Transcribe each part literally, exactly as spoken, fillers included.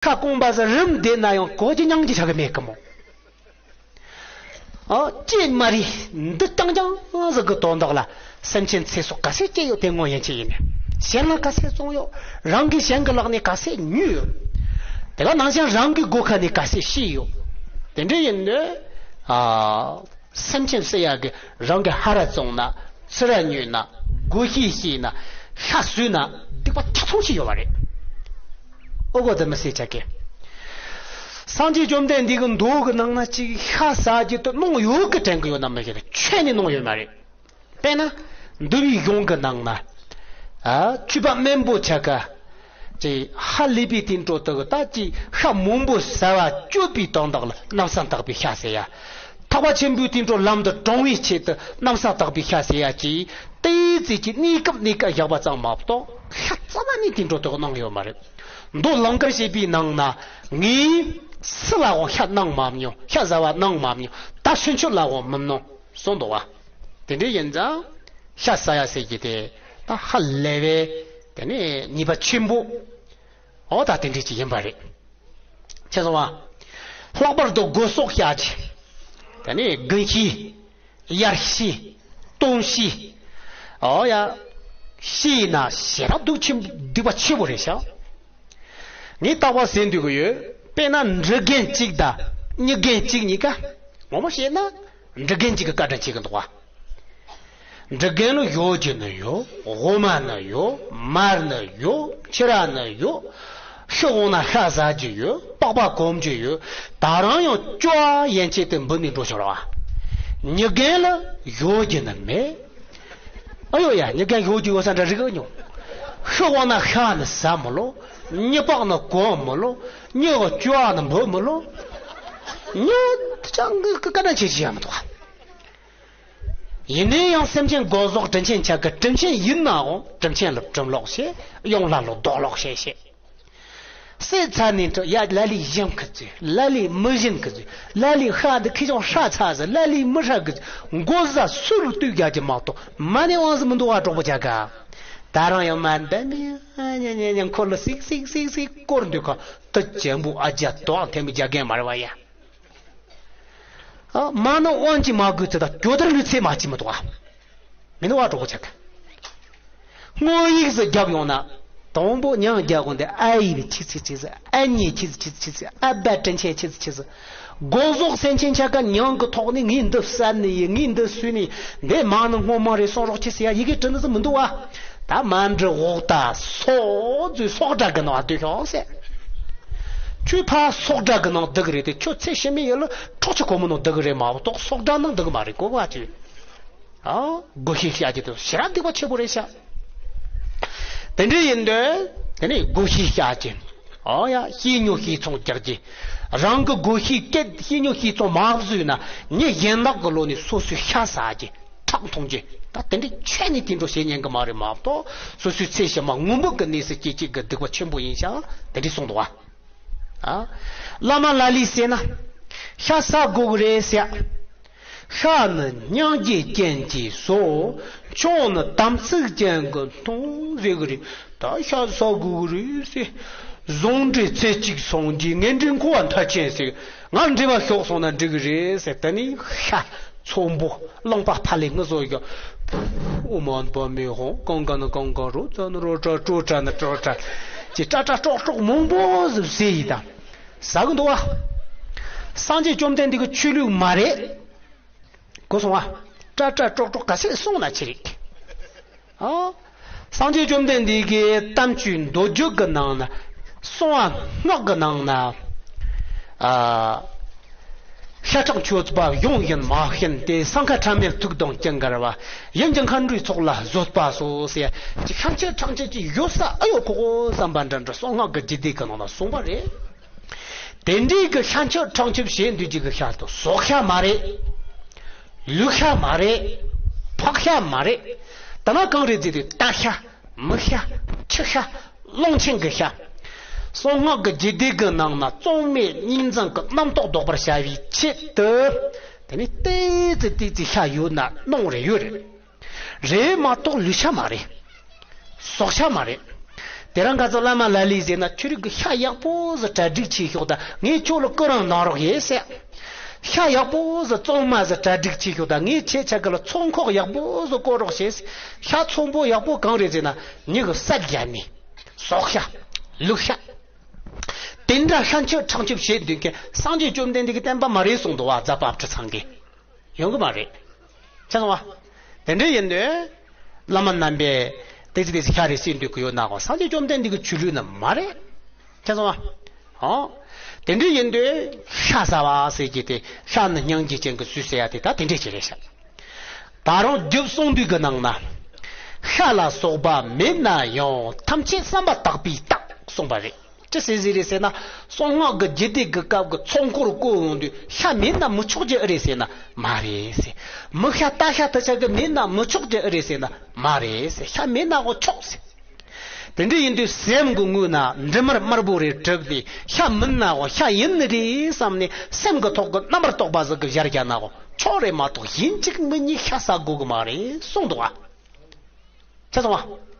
ཤ་སྐོམ་པ་ཟིག་རུམ་བསྡད་ན་ཡང་གོ་རྒྱུ་མྱང་རྒྱུ་ཆག་གི་མེད་གི་མོ། ཨ་ཅེ་མ་རི་འདི་རྐྱང་རྐྱང་ཟིག་གི་དོན་དག་ལ་སེམས་ཅན་ཚེ་སྲོག་ག་ཚད་སྐྱེས་ཡོད་དེ་ངོ་ཡན་ཆད་ཡིན་ནས། གཞན་ལ་ག་ཚད་བཙོང་ཡོད། རང་གིས་གཞན་གི་ལག་ནས་ག་ཚད་ཉོས་ཡོད། དེ་ག་ནང་བཞིན་རང་གི་སྒོ་ཁ་ནས་ག་ཚད་ཤི་ཡོད། དེ་འདྲ་ཡིན་ནས་ཨ། སེམས་ཅན་བསད་ཡག་གི་རང་གི་ཧ་ར་བཙོང་ན། ཚུ་ར་ཉོས་ན། སྒོ་ཤེས་ཤེས་ན། ཤ་ཟོས་ན། སྡིག་པ་ཁྱབ་ཚོང་ཞིག་ཡོད་པ་རེད། ཨོ་གོ་དེ་མི་སེ་ཆ་གེ། སངས་རྒྱས་བཅོམ་ལྡན་འདས་ཀྱི་མདོ་གི་ནང་ན་ཅིག་ཤ་ཟ་རྒྱུ་དེ་གནང་ཡོད་གི་དྲན་གི་ཡོད་ན་མི་ཤེས་རེད། ཆོས་ནས་གནང་ཡོད་མ་རེད། དཔེར་ན། འདུལ་བའི་གཞུང་གི་ནང་ན། ཨ། ཆོས་པ་དམན་པོ་ཆ་ག་ཅེས་ཧ་ལས་པའི་དུད་འགྲོ་དག་ད་ཅིག་ཤ་མང་པོ་ཟ་བ་སྤྱོད་པའི་དོན་དག་ལ་གནམ་ས་དག་པའི་ཤ་ཟེར་ཡ། ཐེག་པ་ཆེན་པོའི་དུད་འགྲོ་ལམ་དུ་དྲང་བའི་ཆེད་དུ་གནམ་ས་དག་པའི་ཤ་ཟེར་ཡ་ཅིག་དེའི་ཚེ་ཀྱི་གནས་སྐབས་གནས་སྐབས་བཞག་པ་ཙམ་མ་གཏོགས་ཤ་རྩ་བ་ནས་དུད་འགྲོ་དག་གནང་ཡོད་མ་རེད། མདོ་ལང་ཀར་བཤད་པའི་ནང་ན་ངས་སུ་ལའང་ཤ་གནང་མ་མྱོང་། ཤ་ཟ་བ་གནང་མ་མྱོང་། ད་ཕྱིན་ཆད་ལའང་མི་གནང་གསུངས་འདུག་བ། དེ་འདྲ་ཡིན་ཙང་ཤ་ཟ་ཡ་ཟེར་གྱི་དེ་ད་ཧ་ལས་པའི་དེ་ནས་ཉེས་པ་ཆེན་པོ། འོ་ད་དེ་འདྲ་ཅིག་ཡིན་པ་རེད། ཁྱེད་ཚོ་བ། ལྷག་པར་དུ་སྒོ་ཟོག་བཤའ་རྒྱུ། དེ་ནས་དགུན་ཤེས། དབྱར་ཤེས། སྟོན་ཤེས། འོ་ཡ། ཤེས་ན་ཞེ་དྲག་སྡུག་ཆེན་སྡིག་པ་ཆེ་བོ་རེད་ཤག་ངས་རྟག་པར་ཟེར་འདོད་གི་ཡོད། དཔེར་ན་འབྲི་རྒན་གཅིག་དང་མྱི་རྒན་གཅིག་གཉིས་ཀ་ངོ་མ་བཤད་ན་འབྲི་རྒན་གཅིག་གི་བཀའ་དྲིན་ཆེ་གི་འདུག་བ། འབྲི་རྒན་ལ་ཞོ་རྒྱུ་ནི་ཡོད། འོ་མ་ནི་ཡོད། མར་ནི་ཡོད། ཕྱུར་ར་ནི་ཡོད། ཤི་འོང་ན་ཤ་ཟ་རྒྱུ་ཡོད། པགས་པ་གོམ་རྒྱུ་ཡོད། ད་རང་ཡང་སྐྱོ་བ་ཡན་ཆད་དུ་འབུད་ནས་འགྲོ་ཤོར་བ། མྱི་རྒན་ལ་ཞོ་རྒྱུ་ནི་མེད། ཨ་ཡོ་ཡ། མྱི་རྒན་ཞོ་རྒྱུ་ཡོད་ས་འདྲ་རིག་ཨ་ཉོ། ཤི་འོང་ན་ཤ་ནི་ཟ་མི་ལོ། མྱི་པགས་ནི་གོམ་མི་ལོ། མྱི་གི་སྐྱོ་བ་ནི་འབུད་མི་ལོ། མྱི་ཅང་གི་བཀའ་དྲིན་ཆེ་ཞིག་ཡང་མི་འདུག་ཡིན་ནའི་ཡང་སེམས་ཅན་སྒོ་ཟོག་དྲིན་ཆེན་ཆ་གི་དྲིན་ཆེན་ཡིན་ནའང་དྲིན་ཆེན་ལ་དྲིན་ལོག་བྱེད། ཡོང་ལ་ལོ་རྡོག་ལོག་བྱེད་བྱེད། བསད་ཚར་ནས་འགྲོ་ཡ། ལ་ལས་གཞན་གི་ཚོད། ལ་ལས་མི་གཞན་གི་ཚོད། ལ་ལས་ཤ་འདི་ཁི་ཅང་ཧྲ་ཚ་ཟེར། ལ་ལས་མི་ཧྲ་གི་ཚོད། མགོ་ཟ་སུ་རུ་ལྟོས་རྒྱག་གི་མ་གཏོགས་མ་ནས་དབང་ཟི་མི་འདུག་བ། གྲོགས་པོ་ཆ་ག་ད་རང་ཡང་མ་འདི་ནས་ཉ་ཉ་ཉ་ཉ་འཁོར་ལ་སིག་སིག་སིག་སིག་བསྐོར་འདུག་ག་དུ་ཅན་པོ་ཨ་ཇ་དོག་ཐེམ་རྒྱག་གན་མ་རེད་བ་ཡ། ཨ། མ་ནི་དབང་གིས་མ་དགོས་ཚེ་དང་གྱོད་དར་ལུས་ཚེ་མ་ཅི་མི་དོག་ཨ། མི་ནི་བ་གྲོགས་ཆག་དངོས་ཡིག་ཟིག་རྒྱབ་ཡོང་ན། དང་པོ་མྱང་རྒྱག་གོ་འདི་ཨ་ཡིབ་ཆི་ཆི་ཆི་ཟི། ཨ་ཉེ་ཆི་ཆི་ཆི་ཆི་ཟི། ཨ་བ་དྲིན་ཆེ་ཆི་ཆི་ཆི་ཟི། སྒོ་ཟོག་སེམས་ཅན་ཆ་ག་མྱང་གི་ཐོག་ནས་ངས་འདི་བསད་ནི་ཡིན། ངས་འདི་གསོས་ནི། འདི་མ་ནི་སྔོན་མ་རེད། སོང་རོགས་ཆི་ཟི་ཡ་ཡི་གེ་བྲི་ནི་ཟི་མི་འདུག་བ། ད་མ་འདྲི་འོག་ད་སོག་ཟོས་སོག་སྒྲ་གི་ནང་བ་སྡོད་ཤོག་ཟེར། ཁྱོད་ཕ་སོག་སྒྲ་གི་ནང་བསྡད་གི་རེད་དེ། ཁྱོད་ཚེ་ཕྱི་མའི་ཡུལ་ལ་འཕྲོག་ཆུ་ཁོ་མོ་ནང་བསྡད་གི་རེད་མ་གཏོགས་སོག་སྒྲ་ནང་བསྡད་གི་མ་རེད་གོ་བ་ཅི། ཨ། སྒོ་ཤེས་བཤའ་རྒྱུ་དེ་ཞེ་དྲག་སྡིག་པ་ཆེ་པོ་རེད་ཤག་དེ་འདྲ་ཡིན་དུས་དེ་ནས་སྒོ་ཤེས་བཤའ་རྒྱུ། ཨོ་ཡ། བཤས་ཉོ་བཤས་ཚོང་རྒྱག་རྒྱུ། རང་གི་སྒོ་ཤེས་སྐད་བཤས་ཉོ་བཤས་ཚོང་མ་བཟོས་ན་མྱི་གཞན་དག་གི་ལོ་ནས་སོ་སོའི་ཤ་ཟ་རྒྱུ། ཁྲག་འཐུང་རྒྱུ། ད་དེ་འདྲའི་ཆོས་ནས་དེ་འགྲོ་བྱེད་ཉན་གི་མ་རེད་མ་གཏོགས་སོ་སོའི་ཚེ་ཕྱི་མ་སྔོན་པོ་གི་གནས་སུ་སྐྱེ་བཅུག་གི་སྡིག་པ་ཆེན་པོ་ཡིན་ཤག་དེ་འདྲའི་གསུངས་འདུག་བ། ཨ། བླ་མ་ལ་ལས་ཟེར་ན། ཤ་ཟ་དགོས་གི་རེད་ཟེར། ཤ་ནི་སྙིང་རྗེ་ཅན་གྱིས་གསོ། མཆོག་ནི་དམ་ཚིག་ཅན་གྱིས་མཐོང་ཟེར་གི་རེད། ད་ཤ་ཟ་དགོས་གི་རེད་ཟེར། བཟུང་འདྲེ་ཚེ་གཅིག་སངས་རྒྱས། ངན་འདྲེ་འཁོར་བ་མཐའ་ཅན་ཟེར། ང་འདྲེ་བ་ཤོག་སོང་ན་འགྲིག་གི་རེད་ཟེར། དེ་ནི་ཤ། ཚོམ་བུ་རླངས་པ་ཕ་ལས་ངུ་བཟོ་ཡོད། ཨོཾ་མ་ཎི་པདྨེ་ཧཱུྃ། གང་ག་ན་གང་ག། རོ་ཙ་ན་རོ་ཙ། ཀྲོ་ཙ་ན་ཀྲོ་ཙ། ཅེས་ཀྲ་ཀྲ་ཀྲོག་ཀྲོག་མང་པོ་ཟིག་ཟེར་ཡི་དང་། ཟ་གི་འདུག་བ། སངས་རྒྱས་བཅོམ་ལྡན་འདས་ཀྱི་ཆོས་ལུགས་མ་རེད། གོ་སོང་བ། ཀྲ་ཀྲ་ཀྲོག་ཀྲོག་ག་ཚད་སོང་ན་ཆི་རེད། ཨ། སངས་རྒྱས་བཅོམ་ལྡན་འདས་ཀྱི་དམ་ཆོས་མདོ་རྒྱུད་ཀྱི་ནང་ན། གསང་བ་སྔགས་ཀྱི་ནང་ན། ཨ། ཤ་ཁྲག་མཆོད་པ་ཡོང་ཡིན་མ་ཤེས་ཏེ། སྲང་ཁ་ཕྲ་མེན་ཐུག་དང་ཅི་འགལ་བ། ཡིན་ཀྱང་མཁའ་འགྲོའི་ཚོགས་ལ་བཟོད་པ་སོགས་ཟེར། ཅིག་ཤ་མཆོད་ཁྲག་མཆོད་ཅིག་ཡོད་ས་ཨེ་ཡོད་ཁོ་གོ་བསམ་པ་འདྲ་འདྲ་གསང་སྔགས་ཀྱི་རྒྱུད་སྡེ་གི་ནང་ན་གསུངས་པ་རེད། དེ་འདྲའི་གི་ཤ་མཆོད་ཁྲག་མཆོད་བྱེད་འདོད་ཀྱི་གི་ཤ་དང་ཟོག་ཤ་མ་རེད། ལུག་ཤ་མ་རེད། ཕག་ཤ་མ་རེད། ད་ན་གང་རེད་ཟེར་དུས་རྟ་ཤ། མི་ཤ། ཁྱི་ཤ། གླང་ཆེན་གི་ཤ། གསང་སྔགས་ཀྱི་རྒྱུད་སྡེ་གི་ནང་ན་གཙང་མའི་གཉིས་འཛིན་གྱི་རྣམ་རྟོག་ལྡོག་པར་བྱ་བའི་ཆེད་དུ། དེ་ནི་ཏོག་ཙམ་ཏོག་ཙམ་ཤ་ཡོད་ན་གནང་རེ་ཡོད་རེད། རེད་མ་གཏོགས་ལུག་ཤ་མ་རེད། ཟོག་ཤ་མ་རེད། དེ་རིང་ཁ་སང་བླ་མ་ལ་ལས་ཟེར་ན། ཁྱོད་རིགས་ཀྱི་ཤ་ཡག་པོ་ཟིག་གྲ་སྒྲིག་བྱེད་ཤོག་དང་། ངས་ཁྱོད་ལ་སྐུ་རིམ་གནང་རོགས་ཡེ་ཟེར། ཤ་ཡག་པོ་ཟིག་གཙང་མ་ཟིག་གྲ་སྒྲིག་བྱེད་ཤོག་དང་། ངས་ཁྱེད་ཆ་ག་ལ་ཚོགས་ཁག་ཡག་པོ་ཟིག་བསྐོར་རོགས་ཞེས། ཤ་ཚོན་པོ་ཡག་པོ་གང་རེད་ཟེར་ན། མྱི་གི་ས་རྒྱ་ནི་ཟོག་ཤ། ལུག་ཤ། དེ་འདྲ་ཤ་མཆོད་ཁྲག་མཆོད་བྱེད་འདོད་མཁན་སངས་རྒྱས་བཅོམ་ལྡན་འདས་ཀྱི་བསྟན་པ་མ་རེད་གསུངས་འདུག་བ། རྫ་དཔལ་ཁྲི་ཚང་གིས། ཡོང་གི་མ་རེད། ཆ་སོང་བ། དེ་འདྲ་ཡིན་དུས། བླ་མ་རྣམ་པས་ཏོག་ཙི་ཏོག་ཙི་ཤ་རེ་ཟོས་འདོད་ཀྱི་ཡོད་ན་གོ། སངས་རྒྱས་བཅོམ་ལྡན་འདས་ཀྱི་ཆོས་ལུགས་ནི་མ་རེད། ཆ་སོང་བ། ཨོ། དེ་འདྲ་ཡིན་དུས་ཤ་ཟ་བ་ཟེར་གྱི་དེ། ཤ་ནི་སྙིང་རྗེ་ཅན་གྱི་ཟོས་ཟེར་ཡ་དེ་ད་དེ་འདྲ་ཅིག་རེད་ཤག་ད་རུང་རྒྱུད་གསུང་འདུས་ཀྱི་ནང་ན། ཤ་ལ་སོགས་པ་མེད་ན་ཡང་། ཐམས་ཅད་བསམ་པ་དག་པའི་རྟགས་གསུངས་པ་རེད། ཅི་ཟེར་ཟེར་རེད་ཟེར་ན། གསང་སྔགས་ཀྱི་རྒྱུད་སྡེ་གི་སྐབས་ཀྱི་ཚོགས་འཁོར་བསྐོར་ཡོང་དུས་ཤ་མེད་ན་མི་ཆོག་རྒྱུ་ཨེ་རེད་ཟེར་ན་མ་རེད་ཟེར། མི་ཤ་རྟ་ཤ་དེ་ཆ་གི་མེད་ན་མི་ཆོག་རྒྱུ་ཨེ་རེད་ཟེར་ན་མ་རེད་ཟེར། ཤ་མེད་ན་འོ་ཆོག་ཟེར། དེ་འདྲ་ཡིན་དུས་སེམས་ཀྱི་ངོས་ན་འབྲུ་མར་དམར་པོ་རེ་གྲུབ་སྟེ། ཤ་མིན་ན་འོ་ཤ་ཡིན་ནི་རེད་བསམ་ནས་སེམས་ཀྱི་ཐོག་གི་རྣམ་པར་རྟོག་པ་ཟིག་གི་བཞག་རྒྱུ་ན་འོ་ཆོག་རེད་མ་གཏོགས། ཡིན་གཅིག་མིན་གཉིས་ཤ་ཟ་དགོས་གི་མ་རེད་གསུངས་འདུག་བ། ཆ་ཚང་བ།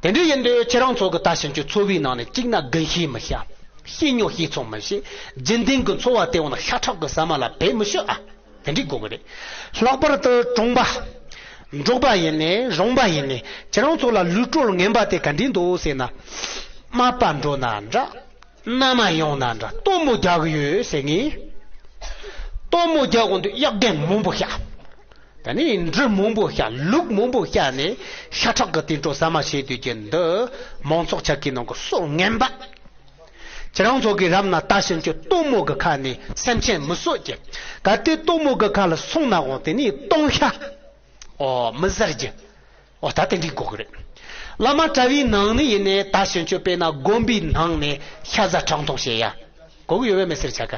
དེ་འདྲ་ཡིན་དུས་ཁྱེད་རང་ཚོ་གི་ད་ཕྱིན་ཆད་འཚོ་བའི་ནང་ནས་གཅིག་ན་རྒན་ཤེས་མི་ཤེས། བཤད་ཉོ་བཤད་ཚོང་མི་བྱེད། རྒྱུན་ལྡན་གྱི་འཚོ་བ་དེ་འོ་ན་ཤ་ཁྲག་གི་ཟ་མ་ལ་བེད་མི་ཤོད་ཨ། དེ་འདྲའི་དགོས་གི་རེད། ལྷག་པར་དུ་གྲོང་པ། འབྲོག་པ་ཡིན་ནས་རོང་པ་ཡིན་ནས་ཁྱེད་རང་ཚོ་ལ་ལུས་སྲོག་ངན་པ་དེ་ག་འདྲའི་འདུག་ཟེར་ན། རྨ་པ་འགྲོ་ན་འདྲ། མནའ་མ་ཡོང་ན་འདྲ། སྟོན་མོ་རྒྱག་གི་ཡོད་ཟེར་ངེས། སྟོན་མོ་རྒྱག་འོང་དུས་གཡག་རྒན་མང་པོ་ཤ། ད་ནི་འབྲུ་མང་པོ་ཤ། ལུག་མང་པོ་ཤ་ནས་ཤ་ཁྲག་གི་དེ་འཕྲོ་ཟ་མ་བྱེད་དུས་ཀྱི་འདི་མང་ཚོགས་ཆ་གི་ནང་གི་སྲོག་ངན་པ། ཁྱེད་རང་ཚོ་གི་རབ་ན་ད་ཕྱིན་ཆད་སྟོན་མོ་གི་ཁ་ནས་སེམས་ཅན་མི་གསོད་ཀྱི། གལ་ཏེ་སྟོན་མོ་གི་ཁ་ལ་སོང་ན་འོང་དེ་ནི་སྟོན་ཤ། ཨོ་མི་ཟེར་རྒྱུ། ཨོ་ད་དེ་འདྲའི་གོ་གི་རེད། བླ་མ་གྲྭ་བའི་ནང་ནས་ཡིན་ནས་ད་ཕྱིན་ཆད་དཔེར་ན་དགོན་པའི་ནང་ནས་ཤ་ཟ་ཁྲག་འཐུང་བྱེད་ཡ། གོ་གི་ཡོད་པས་མི་སེར་ཆ་ག་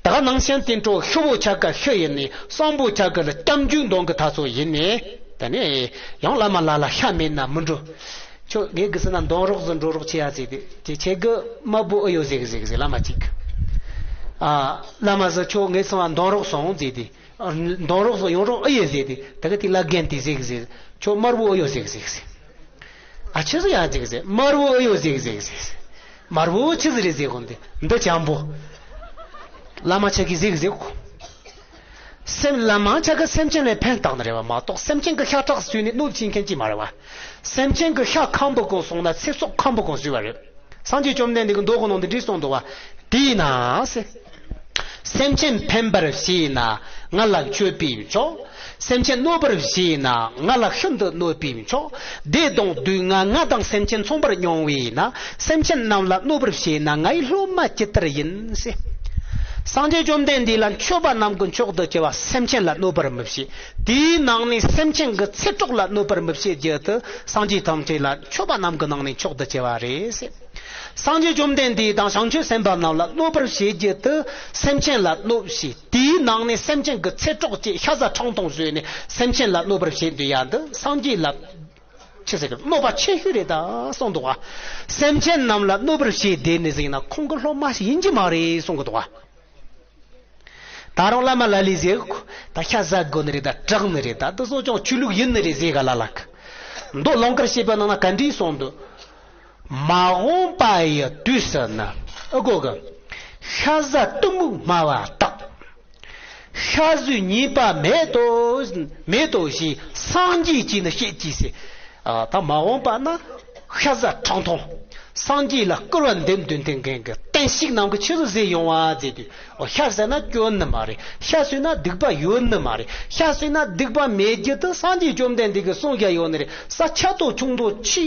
ད་ག་ནང་བཞིན་དེ་འཕྲོ་ཤི་བོ་ཆ་ག་ཤི་ཡིན་ནས་གསང་པོ་ཆ་ག་ལ་སྐྱབས་འཇུག་འདོན་གི་ད་ཚོ་ཡིན་ནས། ད་ནས་ཡང་བླ་མ་ལ་ལ་ཤ་མེད་ན་མི་འགྲོ། ཁྱོད་ངས་གི་སི་ན་འདོན་རོགས་ཟིན་འགྲོ་རོགས་བྱེད་ཡ་ཟེར་ཏེ་དེ་ཁྱེད་གི་དམར་པོ་ཨེ་ཡོད་ཟེར་གི་ཟེར་གི་ཟེར་བླ་མ་གཅིག་ཨ་བླ་མ་ཟེར་ཁྱོད་ངས་སོང་ང་འདོན་རོགས་སོང་ཟེར་ཏེ། འདོན་རོགས་སུ་ཡོང་རོགས་ཨེ་ཡོད་ཟེར་ཏེ། ད་ག་དེ་ལ་རྒན་དེ་ཟེར་གི་ཟེར། ཁྱོད་དམར་པོ་ཨེ་ཡོད་ཟེར་གི་ཟེར་གི་ཟེར། ཨ་ཆི་ཟིག་ཡང་ཟེར་གི་ཟེར། དམར་པོ་ཨེ་ཡོད་ཟེར་གི་ཟེར་གི་ཟེར། དམར་པོ་ཆི་ཟིག་རེད་ཟེར་གོ་འདི་འདི་ཅང་པོ། བླ་མ་ཆ་གི་ཟེར་གི་ཟེར་གོ། སེམས་བླ་མ་ཆ་གི་སེམས་ཅན་ལ་ཕན་བཏགས་ནི་རེད་བ་མ་གཏོགས། སེམས་ཅན་གི་ཤ་ཁྲག་ཟོས་ནས་གནོད་བྱེད་མཁན་ཅིག་མ་རེད་བ། སེམས་ཅན་གི་ཤ་ཁམ་པོ་གང་སོང་ན་ཚེ་སྲོག་ཁམ་པོ་གང་ཟོས་པ་རེད། སངས་རྒྱས་བཅོམ་ལྡན་འདས་ཀྱིས་མདོ་གི་ནང་དུ་འདི་གསུངས་འདུག་བ། དེས་ན་ཟེར། སེམས་ཅན་ཕན་པར་བྱས་ན་ང་ལ་མཆོད་པས་མཆོག་སེམས་ཅན་གནོད་པར་བྱས་ན་ང་ལ་ཤིན་ཏུ་གནོད་པས་མཆོག་བདེ་དང་སྡུག་བསྔལ་ང་དང་སེམས་ཅན་མཚུངས་པར་མྱོང་བས་ན། སེམས་ཅན་རྣམས་ལ་གནོད་པར་བྱས་ན་ང་ཡི་སློབ་མ་ཇི་ལྟར་ཡིན་ཟེར། སངས་རྒྱས་བཅོམ་ལྡན་འདས་ལ་མཆོད་པ་རྣམས་ཀྱི་མཆོག་ཏུ་གྱུར་པ་སེམས་ཅན་ལ་གནོད་པར་མི་བྱེད། དེའི་ནང་ནས་སེམས་ཅན་གྱི་ཚེ་སྲོག་ལ་གནོད་པར་མི་བྱེད་རྒྱུ་དེ་སངས་རྒྱས་ཐམས་ཅད་ལ་མཆོད་པ་རྣམས་ཀྱི་ནང་ནས་མཆོག་ཏུ་གྱུར་པ་རེད་ཟེར། སངས་རྒྱས་བཅོམ་ལྡན་འདས་དང་བྱང་ཆུབ་སེམས་དཔའ་རྣམས་ལ་གནོད་པར་བྱེད་རྒྱུ་དེ་སེམས་ཅན་ལ་གནོད་བྱེད། དེའི་ནང་ནས་སེམས་ཅན་གྱི་ཚེ་སྲོག་བཅད། ཤ་ཟ་ཁྲག་འཐུང་བཟོས་ནས་སེམས་ཅན་ལ་གནོད་པར་བྱེད་འདོད་ཡ་འདི་སངས་རྒྱས་ལ་ཆི་ཟེར་གི་གནོད་པ་ཆེ་ཤོས་རེད་ད་གསུངས་འདུག་བ། སེམས་ཅན་རྣམས་ལ་གནོད་པར་བྱེད་བསྡད་ནས་ཟིག་ན་ཁོང་གི་སློབ་མ་ཞིག་ཡིན་གྱི་མ་རེད་གསུངས་གི་འདུག་བ། ད་རུང་བླ་མ་ལ་ལས་ཟེར་གོ། ད་ཤ་ཟ་དགོས་ནི་རེད་ད། དྲག་ནི་རེད་ད། འདི་སོ་ཅང་ཆོས་ལུགས་ཡིན་ནི་རེད་ཟེར་ག་ལ་ལགས། མདོ་ལུང་དཀར་བྱེད་པའི་ནང་ན་ག་འདྲའི་གསུངས་འདུག་མ་འོངས་པ་ཡི་དུས་སུ་ནི་ཨ་གོ་གི། ཤ་ཟ་གཏི་མུག་སྨྲ་བ་དག་ཤ་ཟོས་ཉེས་པ་མེད་དོ། མེད་དོ་ཞེས་སངས་རྒྱས་ཀྱིས་ནི་བཤད་ཀྱིས་ཟེར། ཨ་ད་མ་འོངས་པ་ན་ཤ་ཟ་ཁྲག་འཐུང་། སངས་རྒྱས་ལ་སྐུར་བ་འདེབས་འདོད་མཁན་གྱི་བསྟན་བཤིག་རྣམས་ཀྱིས་ཆི་ཟིག་ཟེར་ཡོང་བ་ཟེར་དུས། ཨོ་ཤ་ཟ་ན་སྐྱོན་ནི་མ་རེད། ཤ་ཟོས་ན་སྡིག་པ་ཡོད་ནི་མ་རེད། ཤ་ཟོས་ན་སྡིག་པ་མེད་རྒྱུ་དེ་སངས་རྒྱས་བཅོམ་ལྡན་འདས་ཀྱིས་གསུངས་བཞག་ཡོད་ནི་རེད། ས་ཆ་དོ་ཆུང་དོ་ཆི་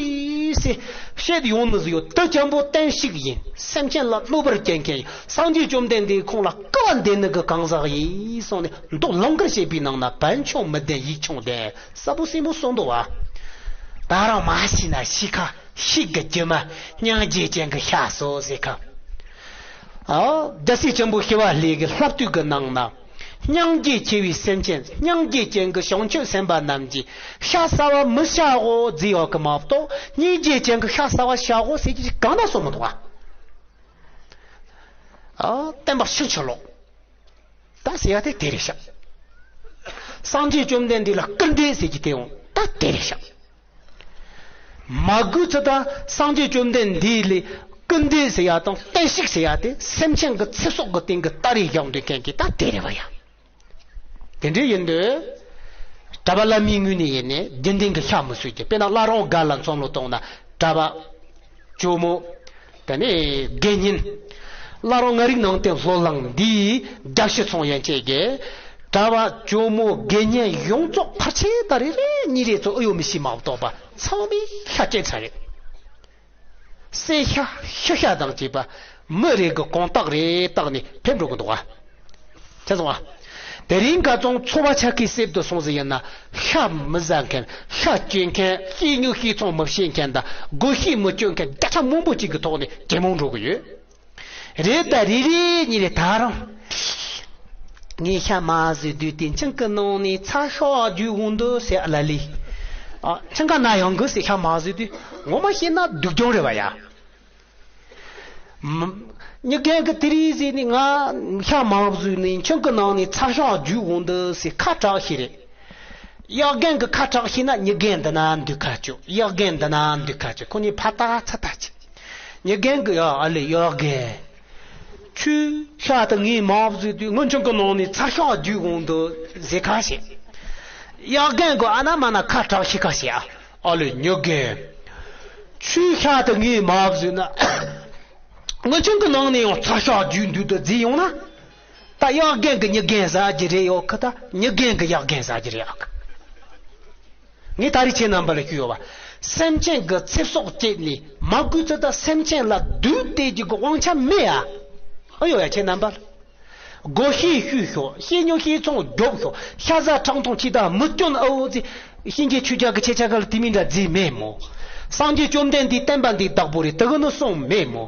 ཟེར་བཤད་ཡོང་ནི་ཟིག་ཡོད། དེ་ཅན་པོ་བསྟན་བཤིག་ཡིན། སེམས་ཅན་ལ་གནོད་པར་བྱེད་མཁན་ཡིན། སངས་རྒྱས་བཅོམ་ལྡན་འདས་ཁོང་ལ་སྐུར་བ་འདེབས་ནི་གི་གང་ཟག་ཡིན་གསུངས་ནས། མདོ་ལུང་དཀར་བྱེད་པའི་ནང་ན་བན་ཆུང་མི་ལྡན་ཡིག་ཆུང་ལྡན་གསལ་པོ་གསལ་པོ་གསུངས་འདུག་བ། ད་རང་མ་ཤེས་ན་ཤེས་ཁ་ཤེས་གི་རྒྱུ་མ་སྙིང་རྗེ་ཅན་གི་ཤ་ཟོས་ཟེར་ཁ། ཨ། རྒྱལ་སྲས་ཆེན་པོ་ཞི་བ་ལྷས་ཀྱི་བསླབ་བཏུས་ཀྱི་ནང་ན། སྙིང་རྗེ་ཆེ་བའི་སེམས་ཅན། སྙིང་རྗེ་ཅན་གྱི་བྱང་ཆུབ་སེམས་དཔའ་རྣམས་ཀྱིས་ཤ་ཟ་བ་མི་བྱའོ་ཟེར་ཡོད་ཀྱི་མ་གཏོགས། སྙིང་རྗེ་ཅན་གྱི་ཤ་ཟ་བ་བྱའོ་ཟེར་གྱི་གང་ན་གསུངས་མི་འདུག་བ། ཨ། བསྟན་པ་ཕྱིན་ཅི་ལོག་ད་ཟེར་ཡ་དེ་དེ་རེད་ཤག་སངས་རྒྱས་བཅོམ་ལྡན་འདས་ལ་སྐུར་འདེབས་ཟེར་གྱི་དེ་ཡང་ད་དེ་རེད་ཤག་མ་གུས་ཚུལ་དང་སངས་རྒྱས་བཅོམ་ལྡན་འདས་ལས་སྐུར་འདེབས་ཟེར་ཡ་དང་བརྟན་བཞུགས་ཟེར་ཡ་དེ་སེམས་ཅན་གྱི་ཚེ་སྲོག་གི་སྟེང་གི་སྟ་རེ་བཞག་འདོད་མཁན་གྱི་ད་དེ་རེད་བ་ཡ། དེ་འདྲ་ཡིན་དུས། གྲྭ་པ་བླ་མའི་ངོས་ནས་ཡིན་ནས་རྒྱུན་ལྡན་གྱི་ཤ་མི་གསོད་ཀྱི། དཔེར་ན་བླ་རུང་སྒར་ལ་མཚོན་བློ་གཏོང་ན་གྲྭ་པ། ཇོ་མོ། དེ་ནས་དགེ་བསྙེན། བླ་རུང་ལྔ་རིག་ནང་བསྟན་སློབ་གླིང་འདིའི་རྒྱབ་ཤི་ཚོང་ཡན་ཆད་ཀྱི་གྲྭ་པ་ཇོ་མོ་དགེ་བསྙེན་ཡོངས་རྫོགས་ཕལ་ཆེར་ད་རེ་རེ་གཉིས་རེ་ཚོ་ཨེ་ཡོད་མི་ཤེས་མ་གཏོགས་པ་ཚང་མས་ཤ་སྐྱེལ་ཚར་རེད། གསད་ཤ་ཤི་ཤ་དང་བཅས་པ་མི་རེ་གི་གོང་ཐག་རེ་བཏགས་ནས་ཕེབས་འགྲོ་གི་འདུག་ག་ཆ་སོང་ཨ། དེ་རིང་ཁ་ཚོང་འཚོ་བ་ཆ་ཁའི་གསེབ་ཏུ་སོང་ཟིན་ཡིན་ན་ཤ་མི་ཟ་མཁན། ཤ་སྐྱེལ་མཁན། ཤེས་ཉོ་ཤེས་ཚོང་མི་བྱེད་མཁན་དང་སྒོ་ཤེས་མི་སྐྱོན་མཁན་བརྒྱ་ཆ་མང་པོ་ཅིག་གི་ཐོག་ནས་ཇེ་མང་འགྲོ་གི་ཡོད། རེད་ད་རེ་རེ་གཉིས་རེ་ད་རང་། ངས་ཤ་མ་ཟོས་དུས་དེ་ཆང་གི་ནང་ནས་ཚ་ཤོག་རྒྱུ་འོང་འདུག་ཟེར་ཨ་ལ་ལི། ཨ་ཆང་ག་ན་ཡང་གི་ཟེར་ཤ་མ་ཟོས་དུས་ངོ་མ་བཤད་ན་སྡུག་གྱོང་རེད་བ་ཡ། མ། མྱི་རྒན་གི་དེ་རིང་ཟིག་ནི་ང་ཤ་མང་བཟོས་ནི་ཆང་གི་ནང་ནས་ཚ་ཤོག་རྒྱུག་འོང་འདུག་ཟེར་ཁ་གྲག་ཤི་རེད། གཡག་རྒན་གི་ཁ་གྲག་ཤི་ན་མྱི་རྒན་འདི་ན་འདུག་ཁ་ཆོ། གཡག་རྒན་འདི་ན་འདུག་ཁ་ཆོ། ཁོ་ནི་ཕ་ཏ་ཚ་ཏ་ཅིག་མྱི་རྒན་གི་ཡ་ཨ་ལེ་གཡག་རྒན། ཁྱོས་ཤ་དེ་ངས་མང་བཟོས་དུས་ངའི་ཆང་གི་ནང་ནས་ཚ་ཤོག་རྒྱུག་འོང་འདུག་ཟེར་ཁ་ཤི། གཡག་རྒན་གི་ཨ་ན་མ་ན་ཁ་གྲག་ཤི་ཁ་ཤི་ཨ། ཨ་ལེ་མྱི་རྒན། ཆུའི་ཤ་དེ་ངས་མ་བཟོས་ན། ངའི་ཆང་གི་ནང་ནས་ཡང་ཚ་ཤོག་རྒྱུག་འདུག་ཏུ་བརྫིས་ཡོང་ན། ད་གཡག་རྒན་གི་མྱི་རྒན་ཟ་རྒྱུ་རེད་ཡོད་ཁི་ད་མྱི་རྒན་གི་གཡག་རྒན་ཟ་རྒྱུ་རེད་ཨ། ངས་ད་རེས་ཁྱེད་རྣམ་པ་ལ་ཞུས་ཡོད་པ། སེམས་ཅན་གི་ཚེ་སྲོག་བཅད་ནས་མ་གུས་ཚུལ་དང་སེམས་ཅན་ལ་སྡུག་སྟེར་རྒྱུ་གི་དབང་ཆ་མེད་ཨ། ཨ་ཡོད་ཡ་ཁྱེད་རྣམ་པ་ལ། སྒོ་ཤེས་ཤུས་ཤོག་ཤེས་ཉོ་ཤེས་ཚོང་རྒྱོབ་ཤོག་ཤ་ཟ་ཁྲག་འཐུང་ཁྱི་དང་མི་སྐྱོན་ཨ་འོ་ཙི། གཤིན་རྗེ་ཆོས་རྒྱལ་གྱི་ཆེ་ཆ་ག་ལ་དེ་མིན་འདྲ་རྫིས་མེད་མོ། སངས་རྒྱས་བཅོམ་ལྡན་འདས་བསྟན་པ་འདི་བདག་པོ་རེད་དེ་གི་ནི་གསུངས་མེད་མོ།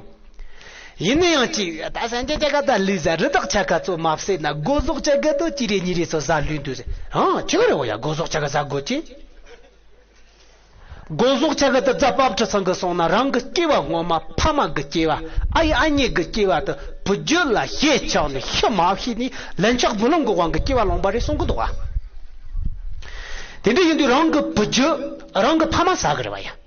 ཡིན་ན་ཡང་ཅི་ད་སངས་རྒྱས་ཆ་ག་ད་ལུས་ཟ་རི་དྭགས་ཆ་ག་ཚོ་མ་བསད་ན་སྒོ་ཟོག་ཆ་ག་དོ་ཅི་རེ་ཉི་རེ་ཚོ་ཟ་ལུས་འདུག་ཟེར། ཧང་ཆི་ག་རེ་འོ་ཡ་སྒོ་ཟོག་ཆ་ག་ཟ་དགོས་ཅི། སྒོ་ཟོག་ཆ་ག་དེ་རྫ་དཔལ་སྤྲུལ་ཚང་གི་སོང་ན་རང་གི་སྐྱེ་བ་སྔོན་མ་ཕ་མ་གི་སྐྱེ་བ་ཨ་ཡེ་ཨ་མྱེས་གི་སྐྱེ་བ་དེ་བུ་རྒྱུད་ལ་ཞེས་ཆགས་ནས་ཤི་མ་ཤི་ནས་ལན་ཆགས་བུ་ལོན་གི་དབང་གི་སྐྱེ་བ་ལོངས་པ་རེད་གསུང་གི་འདུག་བ། དེ་འདྲ་ཡིན་དུས་རང་གི་བུ་རྒྱུད་རང་གི་ཕ་མ་ཟ་གི་རེད་བ་ཡ།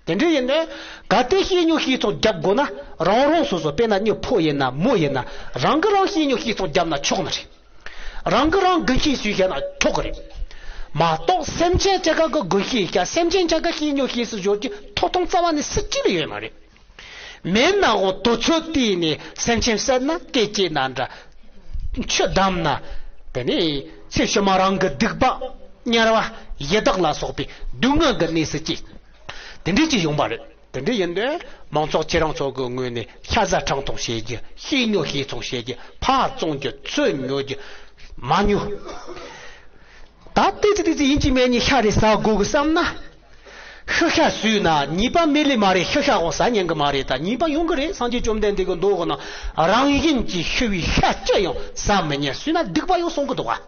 དེ་འདྲ་ཡིན་དུས་གལ་ཏེ་ཤེས་ཉོ་ཤེས་ཚོང་རྒྱབ་དགོས་ན་རང་རང་སོ་སོ་དཔེར་ན་མྱི་ཕོ་ཡིན་ན་མོ་ཡིན་ན་རང་གི་རང་ཤེས་ཉོ་ཤེས་ཚོང་རྒྱབ་ན་ཆོག་ནི་རེད། རང་གི་རང་དགུན་ཤེས་སུས་བཤད་ན་ཆོག་གི་རེད། མ་གཏོགས་སེམས་ཅན་ཅག་ག་གི་དགུན་ཤེས་བཤད་སེམས་ཅན་ཅག་ག་ཤེས་ཉོ་ཤེས་སུ་འཇོག་རྒྱུ་ཐོབ་ཐང་རྩ་བ་ནས་སུ་གཅིག་ལ་ཡོད་མ་རེད། མེད་ནའང་དུས་ཚོད་དེ་ནས་སེམས་ཅན་བསད་ན་སྐད་ཅིག་ན་འདྲ། ཆུ་བསྡམས་ན། དེ་ནས་ཚེ་ཕྱི་མ་རང་གི་སྡིག་པ་དམྱལ་བ་ཡི་དྭགས་ལ་སོགས་པའི་སྡུག་བསྔལ་གྱི་གནས་སུ་སྐྱེ། དེ་འདྲས་ཀྱི་ཡོང་བ་རེད། དེ་འདྲ་ཡིན་དུས་མང་ཚོགས་ཁྱེད་རང་ཚོ་གི་ངོས་ནས་ཤ་ཟ་ཁྲག་འཐུང་བྱེད་རྒྱུ་ཤེས་ཉོ་ཤེས་ཚོང་བྱེད་རྒྱུ་ཕར་བཙོང་རྒྱུ་ཚུར་ཉོ་རྒྱུ་མ་ཉོ། ད་ཏོག་ཙམ་ཏོག་ཙམ་ཡིན་གཅིག་མིན་གཉིས་ཤ་རེ་ཟ་དགོས་གི་བསམ་ན། ཤི་ཤ་ཟོས་ན་ཉེས་པ་མེད་ལེ་མ་རེད། ཤི་ཤ་འོང་ཟ་ཉན་གི་མ་རེད། ད་ཉེས་པ་ཡོང་གི་རེད། སངས་རྒྱས་བཅོམ་ལྡན་འདས་ཀྱི་མདོ་གི་ནང་རང་བཞིན་གྱིས་ཤི་བའི་ཤ་ཅི་ཡང་ཟ་མི་ཉན། ཟོས་ན་སྡིག་པ་ཡོང་གསུང་གི་འདུག་ག་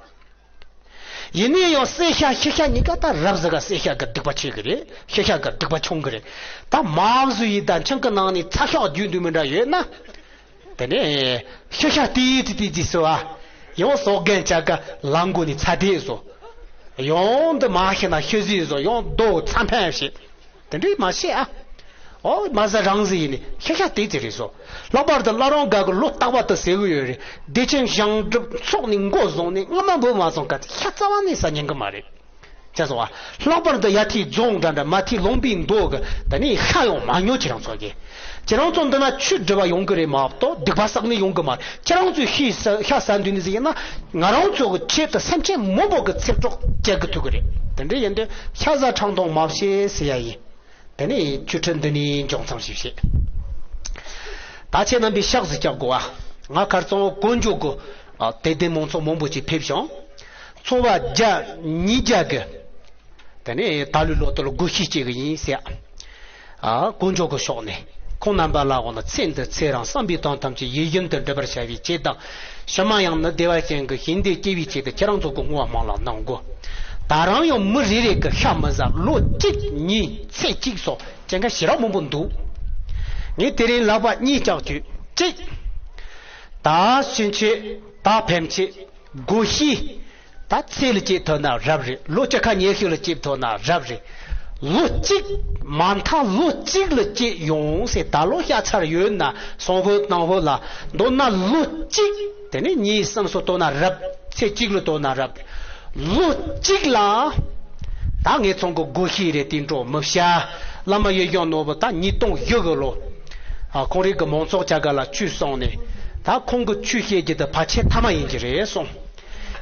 ཡིན་ན་ཡང་བསད་ཤ་ཤི་ཤ་གཉིས་ཀ་ད་རབ་ཟ་ག་བསད་ཤ་གི་སྡིག་པ་ཆེ་གི་རེད། ཤི་ཤ་གི་སྡིག་པ་ཆུང་གི་རེད། ད་མ་བཟོས་ཡི་ད་ཆང་གི་ནང་ནས་ཚ་ཤོག་རྒྱུག་འདུག་མི་འདྲ་ཡོད་ན། དེ་ནས་ཤི་ཤ་དེའི་དེ་དེ་ཅི་སོ་ཨ། ཡང་སྲོག་རྒན་ཅག་ག་ལ་མགོ་ནས་ཚ་དེ་བཟོ། ཡང་འདི་མ་ཤི་ན་ཤི་ཟི་བཟོ། ཡང་རྡོ་ཚ་འཕན་བྱེད། དེ་འདྲས་མ་བྱེད་ཨ། ཨོ་མ་ཟ་རང་ཟི་ཡིན་ནི་ཤ་ཤ་དེ་ཅི་རེད་སོ། ལྷག་པར་དུ་བླ་རུང་སྒར་གི་ལོ་རྟག་པར་དུ་ཟེར་གི་ཡོད་རེད། བདེ་ཆེན་ཞིང་སྒྲུབ་ཚོགས་ནས་མགོ་བཟུང་ནས་སྔ་མ་འབུ་མ་བཟུང་ག་ཤ་རྩ་བ་ནས་ཟ་ཉན་གི་མ་རེད། ཅེས་སོ། ལྷག་པར་དུ་ཡ་ཐིའི་རྫོང་འདྲ་འདྲ་མ་ཐིའི་ལུང་པའི་མདོ་གི་ད་ནི་ཤ་ཡང་མ་ཉོ། ཁྱེད་རང་ཚོ་གི་ཁྱེད་རང་ཚོ་འདི་ན་ཆོས་སྒྲུབ་པ་ཡོང་གི་རེད་མ་གཏོགས་སྡིག་པ་བསགས་ནི་ཡོང་གི་མ་རེད། ཁྱེད་རང་ཚོས་ཤི་ཤ་ཟ་འདོད་ནི་ཟིག་ཡིན་ན་ང་རང་ཚོ་གི་ཆེད་དུ་སེམས་ཅན་མང་པོ་གི་ཚེ་སྲོག་བཅད་གི་ཐུབ་གི་རེད། དེ་འདྲ་ཡིན་དུས་ཤ་ཟ་ཁྲག་འཐུང་མ་བྱེད་ཟེར་ཡ་ཡིན། དེ་ནས་ཆོས་ཁྲིད་འདི་ནས་འཇོག་མཚམས་ཤིག་བྱེད། ད་ཁྱེད་རྣམ་པས་ཕྱག་ཟིག་རྒྱག་དགོས་ཨ། ང་ཁར་ཚང་དཀོན་མཆོག་གི་ཨ། དད་ལྡན་མང་ཚོགས་མང་པོ་ཅིག་ཕེབས་ཤིང་། ཚོ་བ་བརྒྱ་ཉིས་བརྒྱ་གི། དེ་ནས་ད་ལོའི་ལོ་ལྟར་སྒོ་ཤེས་བྱེད་གི་ཡིན་ཟེར་ཨ། དཀོན་མཆོག་གི་ཕྱོགས་ནས་ཁོང་རྣམ་པ་ལ་འོ་ན་ཚེ་འདི་ཚེ་རིང་བསམ་པའི་དོན་ཐམས་ཅད་ཡིད་བཞིན་དུ་འགྲུབ་པར་བྱ་བའི་ཆེད་དང་། ཕྱི་མ་ཡང་ནི་བདེ་བ་ཅན་གྱི་ཞིང་དུ་སྐྱེ་བའི་ཆེད་དུ་ཁྱེད་རང་ཚོ་གི་བསྔོ་བ་མང་ལ་གནང་དགོས། ད་རང་ཡང་མི་རེ་རེ་གི་ཤ་མི་ཟ་ལོ་གཅིག་གཉིས་ཚེ་གཅིག་སོགས་སྐྱེ་འགའ་ཞེ་དྲག་མང་པོ་འདུག་ངས་དེ་རིང་ལག་པ་གཉིས་བཅག་བྱས་གཅིག་ད་ཕྱིན་ཆད་ད་ཕན་ཆད་སྒོ་ཤེས། ད་ཚེ་ལ་སྐྱེས་ཐུབ་ན་རབ་རེད། ལོ་བཅུ་ཁ་ཉི་ཤུ་ལ་སྐྱེས་ཐུབ་ན་རབ་རེད། ལོ་གཅིག་མ་མཐའ་ལོ་གཅིག་ལ་སྐྱེས་ཡོང་ཟེར། ད་ལོ་ཤ་ཚར་ཡོད་ན་སང་ཕོད་གནངས་ཕོད་ལ། མདོར་ན་ལོ་གཅིག་དེ་ནས་གཉིས་གསུམ་སོགས་གཏོང་ན་རབ། ཚེ་གཅིག་ལ་གཏོང་ན་རབ། ལོ་གཅིག་ལ་ད་ངེད་ཚང་གི་སྒོ་ཤེས་རེད། དེ་འགྲོ་མི་བྱ། བླ་མ་ཡེ་ཤེས་ནོར་བུ་ད་ཉིས་སྟོང་བཞི་གི་ལོ། ཨ། ཁོང་རང་གི་མང་ཚོགས་ཆ་ག་ལ་ཆོས་གསུངས་ནས། ད་ཁོང་གི་ཆོས་བཤད་རྒྱུ་དེ་ཕལ་ཆེར་ཐ་མ་ཡིན་གྱི་རེད་གསུངས།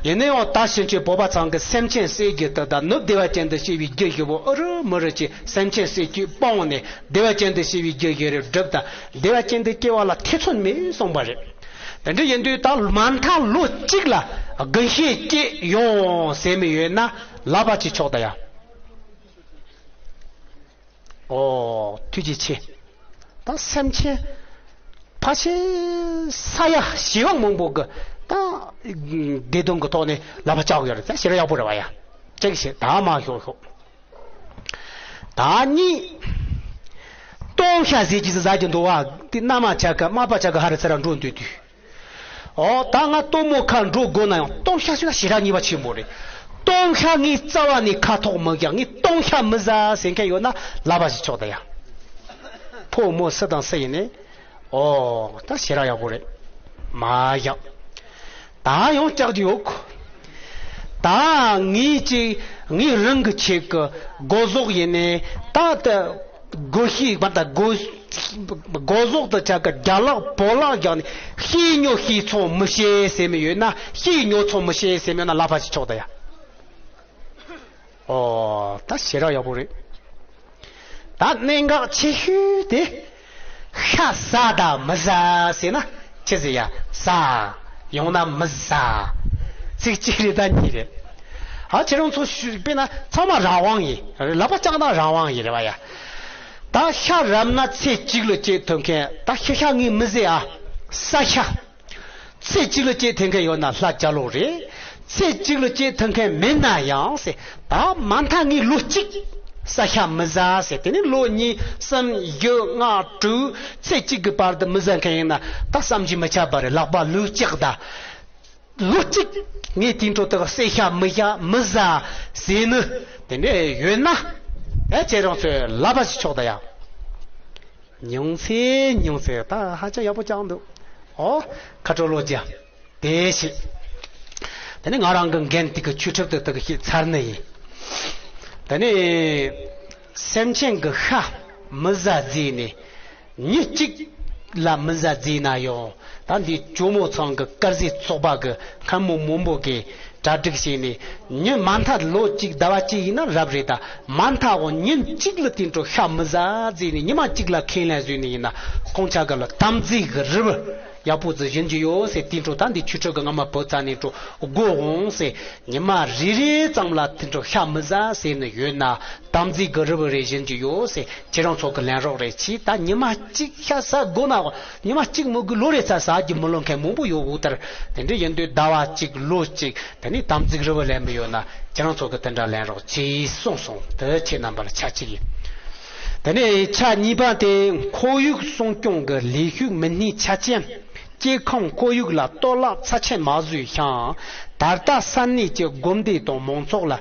ཡིན་ན་ཡང་ད་ཕྱིན་ཆད་བོད་པ་ཚང་གི་སེམས་ཅན་བསད་རྒྱུ་དེ་དང་ནུབ་བདེ་བ་ཅན་དུ་སྐྱེ་བའི་རྒྱུ་ཞུ་བོ་ཨ་རུ་མི་རུ་ཅིག་སེམས་ཅན་བསད་རྒྱུ་སྤངས་ནས་བདེ་བ་ཅན་དུ་སྐྱེ་བའི་རྒྱུ་ཞུ་རེ་སྒྲུབ་དང་། བདེ་བ་ཅན་དུ་སྐྱེ་བ་ལ་ཐེ་ཚོམ་མེད་གསུངས་པ་རེད། དེ་འདྲ་ཡིན་དུས་ད་མ་མཐའ་ལོ་གཅིག་ལ་དགུན་ཤེས་སྐྱེས་ཡོང་ཟེར་མི་ཡོད་ན་ལག་པ་ཅིག་ཆོག་ད་ཡ། ཨོ། ཐུགས་རྗེ་ཆེ། ད་སེམས་ཅན་ཕལ་ཆེར་ས་ཡ་བྱེ་བ་མང་པོ་གི་ད་བདེ་དོན་གི་ཐོག་ནས་ལག་པ་བཅག་ཡོད་རེད། ད་ཞེ་དྲག་ཡག་པོ་རེད་བ་ཡ། གཅིག་བྱས་ད་མ་ཤོག་ཤོག་ད་གཉིས། སྟོང་ཤ་ཟས་ཀྱི་ཟ་རྒྱུ་འདུག་བ། དེ་མནའ་མ་ཆ་ག་མ་པ་ཆ་ག་ཧ་རི་ཚ་ར་འགྲོ་འདོད་དུས། ཨོ། ད་ང་སྟོན་མོ་ཁ་འགྲོ་དགོས་ན་ཡང་སྟོང་ཤ་ཟོས་ན་ཞེ་དྲག་ཉེས་པ་ཆེན་པོ་རེད། སྟོང་ཤ་ངའི་རྩ་བ་ནས་ཁ་ཐོག་མི་བཞག་ངས་སྟོང་ཤ་མི་ཟ་ཟེར་མཁན་ཡོད་ན་ལག་པ་ཞིག་ཆོག་ད་ཡ། ཕོ་མོ་སུ་དང་སུ་ཡིན་ནའི། ཨོ། ད་ཞེ་དྲག་ཡག་པོ་རེད། མ་བཞག་ད་ཡང་སྐྲག་རྒྱུ་ཡོད་གོ། ད་ངས་ཅིག་ངས་རང་གི་ཆེད་ཀྱི་སྒོ་ཟོག་ཡིན་ནའི་ད་ད། སྒོ་ཤེས་པ་དང་སྒོ། སྒོ་ཟོག་ཏུ་ཆ་ག་རྒྱ་ལག་པོ་ལག་རྒྱག་ནས་ཤེས་ཉོ་ཤེས་ཚོང་མི་བྱེད་ཟེར་མི་ཡོད་ན་ཤེས་ཉོ་ཚོང་མི་བྱེད་ཟེར་མི་ཡོད་ན་ལག་པ་ཞིག་ཆོག་ད་ཡ། ཨོ། ད་ཞེ་དྲག་ཡག་པོ་རེད། ད་གནད་འགག་ཆེ་ཤོས་དེ་ཤ་ཟ་དང་མི་ཟ་ཟེར་ན་ཆི་ཟེར་ཡ། ཟ། ཡང་ན་མི་ཟ། ཚིག་གཅིག་རེད་ད་གཉིས་རེད། ཨ། ཁྱེད་རང་ཚོ་ཞུ་དཔེར་ན་ཚང་མ་རང་དབང་ཡིན། ལག་པ་བཅག་ན་རང་དབང་ཡིན་རེད་བ་ཡ། ད་ཤ་རབ་ན་ཚེ་གཅིག་ལ་སྐྱེས་ཐུབ་མཁན་ད་ཤི་ཤ་ངས་མི་ཟེར་ཨ། ས་ཤ། ཚེ་གཅིག་ལ་སྐྱེས་ཐུབ་མཁན་ཡོད་ན་ལྷ་རྒྱལ་ལོ་རེད། ཚེ་གཅིག་ལ་སྐྱེས་ཐུབ་མཁན་མེད་ན་ཡང་ཟེར། ད་མ་མཐའ་ངས་ལོ་གཅིག་ས་ཤ་མི་ཟ་ཟེར། དེ་ནས་ལོ་གཉིས་གསུམ་བཞི་ལྔ་དྲུག་ཚེ་གཅིག་གི་བར་དུ་མི་ཟ་མཁན་ཡིན་ན་ད་བསམ་གྱིས་མི་ཁྱབ་པ་རེད། ལག་པ་ལུས་བཅག་ད། ལོ་གཅིག་ངས་དེའི་འཕྲོ་དུ་བསད་ཤ་མི་ཤ་མི་ཟ་ཟེར་ནི་དེ་འདྲ་ཡོད་ན། ཨེ། ཁྱེད་རང་ཚོས་ལབ་པ་ཞིག་ཆོག་ད་ཡ། ཉུང་ཚེ་ཉུང་ཚེ་ད་ཧ་ཅང་ཡག་པོ་ཅང་འདུག་ཨོ། ཁ་དྲོ་ལོ་རྒྱ། དེ་ཞིག་དེ་ནི་ང་རང་གི་འགན་དེ་གི་ཆོས་ཁྲིབ་དེ་དག་ཤེས་ཚར་ནི་ཡིན། དེ་ནི་སེམས་ཅན་གི་ཤ་མི་ཟ་རྫས་ནི། མི་གཅིག་ལ་མི་ཟ་རྫས་ན་ཡང་། ད་འདི་ཇོ་མོ་ཚང་གི་དཀར་ཟས་ཚོགས་པ་གི་མཁན་མོ་མང་པོ་གིས་གྲ་སྒྲིག་བྱས་ནས། ཉི་མ་མཐའ་ལོ་གཅིག་ཟླ་བ་གཅིག་ཡིན་ན་རབ་རེད། ད་མ་མཐའ་འོང་ཉིན་གཅིག་ལ་དེ་འཕྲོ་ཤ་མི་ཟ་རྫས་ནས་ཉི་མ་གཅིག་ལ་ཁས་ལེན་བཟོས་ནས་ཡིན་ན་ཁོང་ཆ་ག་ལ་དམ་ཚིག་གི་རི་བོ་ཡག་པོ་ཟིག་བཞེངས་ཀྱི་ཡོད་ཟེར། དེ་འཕྲོ་ད་འདི་ཆོས་ཁྲིད་གི་སྔ་མ་བུ་ཚ་ནས་འཕྲོ་སྒོ་འོང་ཟེར། ཉི་མ་རེ་རེ་ཙམ་ལ་དེ་འཕྲོ་ཤ་མི་ཟ་ཟེར་ནས་ཡོད་ན་དམ་ཚིག་གི་རི་བོ་རེ་བཞེངས་ཀྱི་ཡོད་ཟེར། ཁྱེད་རང་ཚོ་གི་ལན་རོགས་རེ་གྱིས། ད་ཉི་མ་གཅིག་ཤ་ཟ་དགོས་ན་ཉི་མ་གཅིག་མི་དགོས། ལོ་རེ་ཚ་ཟ་རྒྱུ་མི་ལོ་མཁན་མང་པོ་ཡོད་འོ། ལྟར་དེ་འདྲ་ཡིན་དུས་ཟླ་བ་གཅིག་ལོ་གཅིག་དེ་ནས་དམ་ཚིག་རི་བོ་ལེན་པ་ཡོད་ན་ཁྱེད་རང་ཚོ་གི་དེ་འདྲ་ལན་རོགས་གྱིས་གསུངས་སོང་། དེ་ཁྱེད་རྣམ་པ་ལ་ཆ་གཅིག་ཡིན། དེ་ནས་ཆ་གཉིས་པ་དེ་ཁོར་ཡུག་སྲུང་སྐྱོང་གི་ལས་ཞུགས་མི་སྣའི་ཆ་རྐྱེན། སྐྱེ་ཁམས་ཁོར་ཡུག་ལ་གཏོར་བརླག་ཚབས་ཆེན་མ་བཟོས་ཤིང་། ད་ལྟ་ས་གནས་ཀྱི་དགོན་སྡེ་དང་མང་ཚོགས་ལ།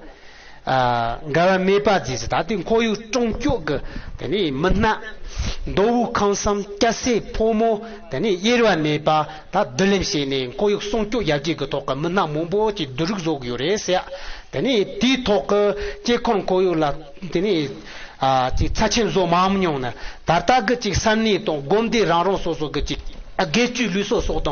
ཨ། འགལ་བ་མེད་པ་བཟོས་ཟེར། ད་ལྟའི་ཁོར་ཡུག་སྲུང་སྐྱོབ་ཀྱི་དེ་ནས་མི་སྣ། མདོ་དབུས་ཁམས་གསུམ་སྐྱ་སེར་ཕོ་མོ་དེ་ནས་དབྱེ་བ་མེད་པ་ད་བསྡུ་ལེན་བྱས་ནས་ཁོར་ཡུག་སྲུང་སྐྱོབ་ཡར་རྒྱས་ཀྱི་ཐོག་གི་མི་སྣ་མང་པོ་ཅིག་བསྡུ་རུག་བཟོ་གི་ཡོད་རེད་ཟེར། དེ་ནས་དེའི་ཐོག་གི་སྐྱེ་ཁམས་ཁོར་ཡུག་ལ་དེ་ནས། ཨ། ཅིག་ཚབས་ཆེན་བཟོ་མ་མྱོང་ན། ད་ལྟ་གི་ཅིག་ས་གནས་དང་དགོན་སྡེ་རང་རང་སོ་སོ་གི་ཅིག་སྒེར་གཅོད་ལུགས་སྲོལ་སོགས་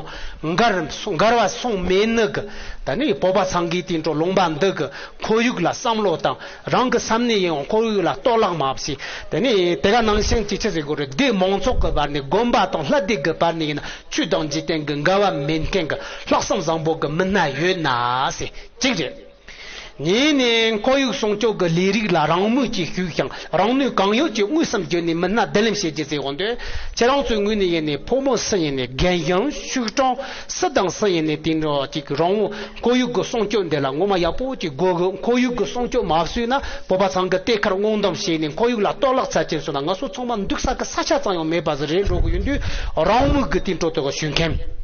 དང་འགལ་འགལ་བ་སོང་མེད་ནི་གི། ད་ནི་བོད་པ་ཚང་གིས་དེ་འཕྲོ་ལུང་པ་འདི་གི་ཁོར་ཡུག་ལ་བསམ་བློ་བཏང་། རང་གི་ས་གནས་ཡིན་ཡང་ཁོར་ཡུག་ལ་གཏོར་བརླག་མ་བྱེད། དེ་ནས་དེ་ག་ནང་བཞིན་ཅིག་ཆི་ཟེར་དགོས་རེད། སྡེ་མང་ཚོགས་ཀྱི་བར་ནས་དགོན་པ་དང་ལྷ་སྡེ་གི་བར་ནས་ཡིན་ན་ཆོས་དང་འཇིག་རྟེན་གྱི་འགལ་བ་མེད་མཁན་གྱི་ལྷག་བསམ་བཟང་པོ་གི་མི་སྣ་ཡོད་ན་ཟེར་གཅིག་རེད། གཉིས་ནས་ཁོར་ཡུག་སྲུང་སྐྱོབ་ཀྱི་ལས་རིགས་ལ་རང་མོས་ཀྱིས་ཞུགས་ཤིང་རང་ནུས་གང་ཡོད་ཀྱིས་དངོས་སུ་བརྒྱུད་ནས་མི་སྣ་བསྡུ་ལེན་བྱེད་རྒྱུ་ཟེར་འོང་དུས། ཁྱེད་རང་ཚོའི་ངོས་ནས་ཡིན་ནས་ཕོ་མོ་སུ་ཡིན་ནས་རྒན་གཞོན་ཕྱུག་གྲོང་སུ་དང་སུ་ཡིན་ནས་དེ་འདྲ་ཅིག་རང་དབང་ཁོར་ཡུག་གི་སྲུང་སྐྱོབ་འདི་ལ་ངོ་མ་ཡག་པོ་ཅིག་དགོས་གི། ཁོར་ཡུག་གི་སྲུང་སྐྱོབ་མ་བྱས་ན་བོད་པ་ཚང་གི་གཏེར་ཁར་སྔོག་འདོན་བྱས་ནས་ཁོར་ཡུག་ལ་གཏོར་བརླག་ཚབས་ཆེན་སོང་ན་ང་ཚོ་ཚང་མ་འདུག་ས་གི་ས་ཆ་ཙམ་ཡང་མེད་པ་ཟིག་རེད་འགྲོ་གི་ཡོད་དུས། རང་མོས་ཀྱི་དེ་འཕྲོ་དེ་ག་ཞུ་མཁན།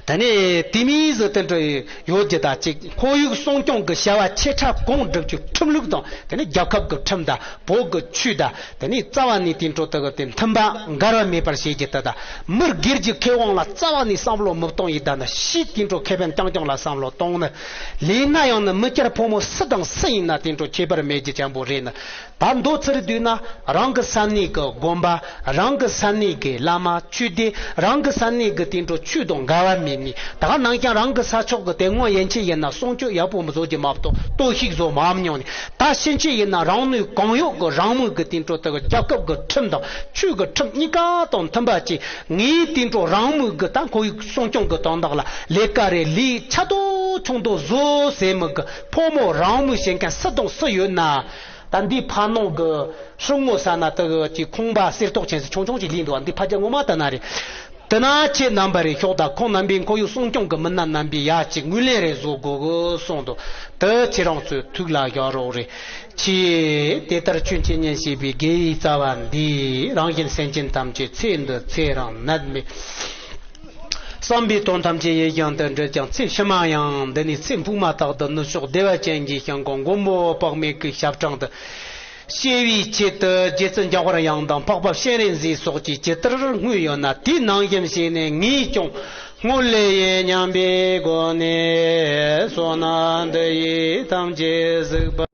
དེ་ནས་དེ་མིན་ཟིག་དེ་འདྲ་ཡོད་རྒྱུ་དང་གཅིག་ཁོར་ཡུག་སྲུང་སྐྱོང་གི་བྱ་བ་ཆེ་ཕྲ་གང་སྒྲུབ་རྒྱུ་ཁྲིམས་ལུགས་དང་དེ་ནས་རྒྱལ་ཁབ་ཀྱི་ཁྲིམས་དང་བོད་ཀྱི་ཆོས་དང་དེ་ནས་རྩ་བ་ནས་དེ་འཕྲོ་དེ་གི་དེ་མཐུན་པ་འགལ་བ་མེད་པར་བྱེད་རྒྱུ་དེ་དང་མི་སྒེར་གྱི་ཁེ་དབང་ལ་རྩ་བ་ནས་བསམ་བློ་མི་གཏོང་ཡི་ད་ནི་ཕྱིས་དེ་འཕྲོ་ཁེ་ཕན་རྐྱང་རྐྱང་ལ་བསམ་བློ་གཏོང་ནི་ལས་ན་ཡང་ནི་མི་སྐྱར་ཕོ་མོ་སུ་དང་སུ་ཡིན་ན་དེ་འཕྲོ་ཁྱད་པར་མེད་རྒྱུ་ཅན་པོ་རེད་ནི། ད་མདོ་ཚུར་བསྡུས་ན་རང་གི་ས་གནས་ཀྱི་དགོན་པ། རང་གི་ས་གནས་ཀྱི་བླ་མ་ཆོས་སྡེ། རང་གི་ས་གནས་ཀྱི་དེ་འཕྲོ་ཆོས་དང་འགལ་བ་མེད་ནི། ད་ག་ནང་ཀྱང་རང་གི་ས་ཕྱོགས་ཀྱི་དེ་སྔོན་ཡན་ཆད་ཡིན་ན་སྲུང་སྐྱོབ་ཡག་པོ་མི་བཟོ་རྒྱུ་མ་གཏོགས་གཏོར་བཤིག་བཟོ་མ་མྱོང་ནི། ད་ཕྱིན་ཆད་ཡིན་ན་རང་ནུས་གང་ཡོད་ཀྱི་རང་མོས་ཀྱི་དེ་འཕྲོ་དེ་གི་རྒྱལ་ཁབ་ཀྱི་ཁྲིམས་དང་ཆོས་ཀྱི་ཁྲིམས་གཉིས་ཀ་དང་མཐུན་པ་བྱས། ངའི་དེ་འཕྲོ་རང་མོས་ཀྱི་ད་ཁོར་ཡུག་སྲུང་སྐྱོང་གི་དོན་དག་ལ་ལས་ཀ་རེ་ལས་ཆ་དོ་ཆུང་དོ་བཟོ་ཟེར་མི་གི་ཕོ་མོ་རང་མོས་བྱེད་མཁན་སུ་དང་སུ་ཡོད་ན། ད་འདི་ཕ་ནང་གི་ཧྲུང་ངོ་ས་ན་དུ་གི་ཁོང་པ་གསེར་ཏོག་ཆེན་སུ་ཆུང་ཆུང་ཅིག་ལུས་འདུག་འདི་ཕ་རྒྱ་ངོ་མ་ལྟ་ན་རེད། དེ་ན་ཁྱེད་རྣམ་པ་རེ་ཤོག་དང་ཁོང་རྣམ་པའི་ཁོར་ཡུག་སྲུང་སྐྱོང་གི་མི་སྣ་རྣམ་པས་ཡ་གཅིག་ངོས་ལེན་རེ་བཟོ་དགོས་གི་གསུངས་འདུག་དེ་ཁྱེད་རང་ཚོའི་ཐུགས་ལ་བཞག་རོགས་རེད། ཁྱེད་དེ་ལྟར་ཆོས་འཆད་ཉན་བྱེད་པའི་དགེ་བའི་རྩ་བ་འདིས་རང་གཞན་སེམས་ཅན་ཐམས་ཅད་ཚེ་འདི་ཚེ་རིང་ནད་མེད། བསམ་པའི་དོན་ཐམས་ཅད་ཡིད་བཞིན་དུ་འགྲུབ་ཅིང་ཚེ་ཕྱི་མ་ཡང་འདི་ནས་ཚེ་འཕོས་མ་ཐག་ཏུ་ནུབ་ཕྱོགས་བདེ་བ་ཅན་གྱི་ཞིང་ཁམས་མགོན་པོ་དཔག་མེད་ཀྱི་ཞབས་འཕྲེང་དུ་སྐྱེ་བའི་ཆེད་དུ་རྗེ་བཙུན་འཇམ་དཔལ་དབྱངས་དང་འཕགས་པ་སྤྱན་རས་གཟིགས་སོགས་ཀྱིས་ཇི་ལྟར་བསྔོས་ཡོད་ན་དེ་ནང་བཞིན་བྱས་ནས་ངས་ཀྱང་སྔོན་ལས་ཡིན་སྙམ་པའི་སྒོ་ནས་བསོད་ནམས་འདི་ཡིས་ཐམས་ཅད་གཟིགས་པ།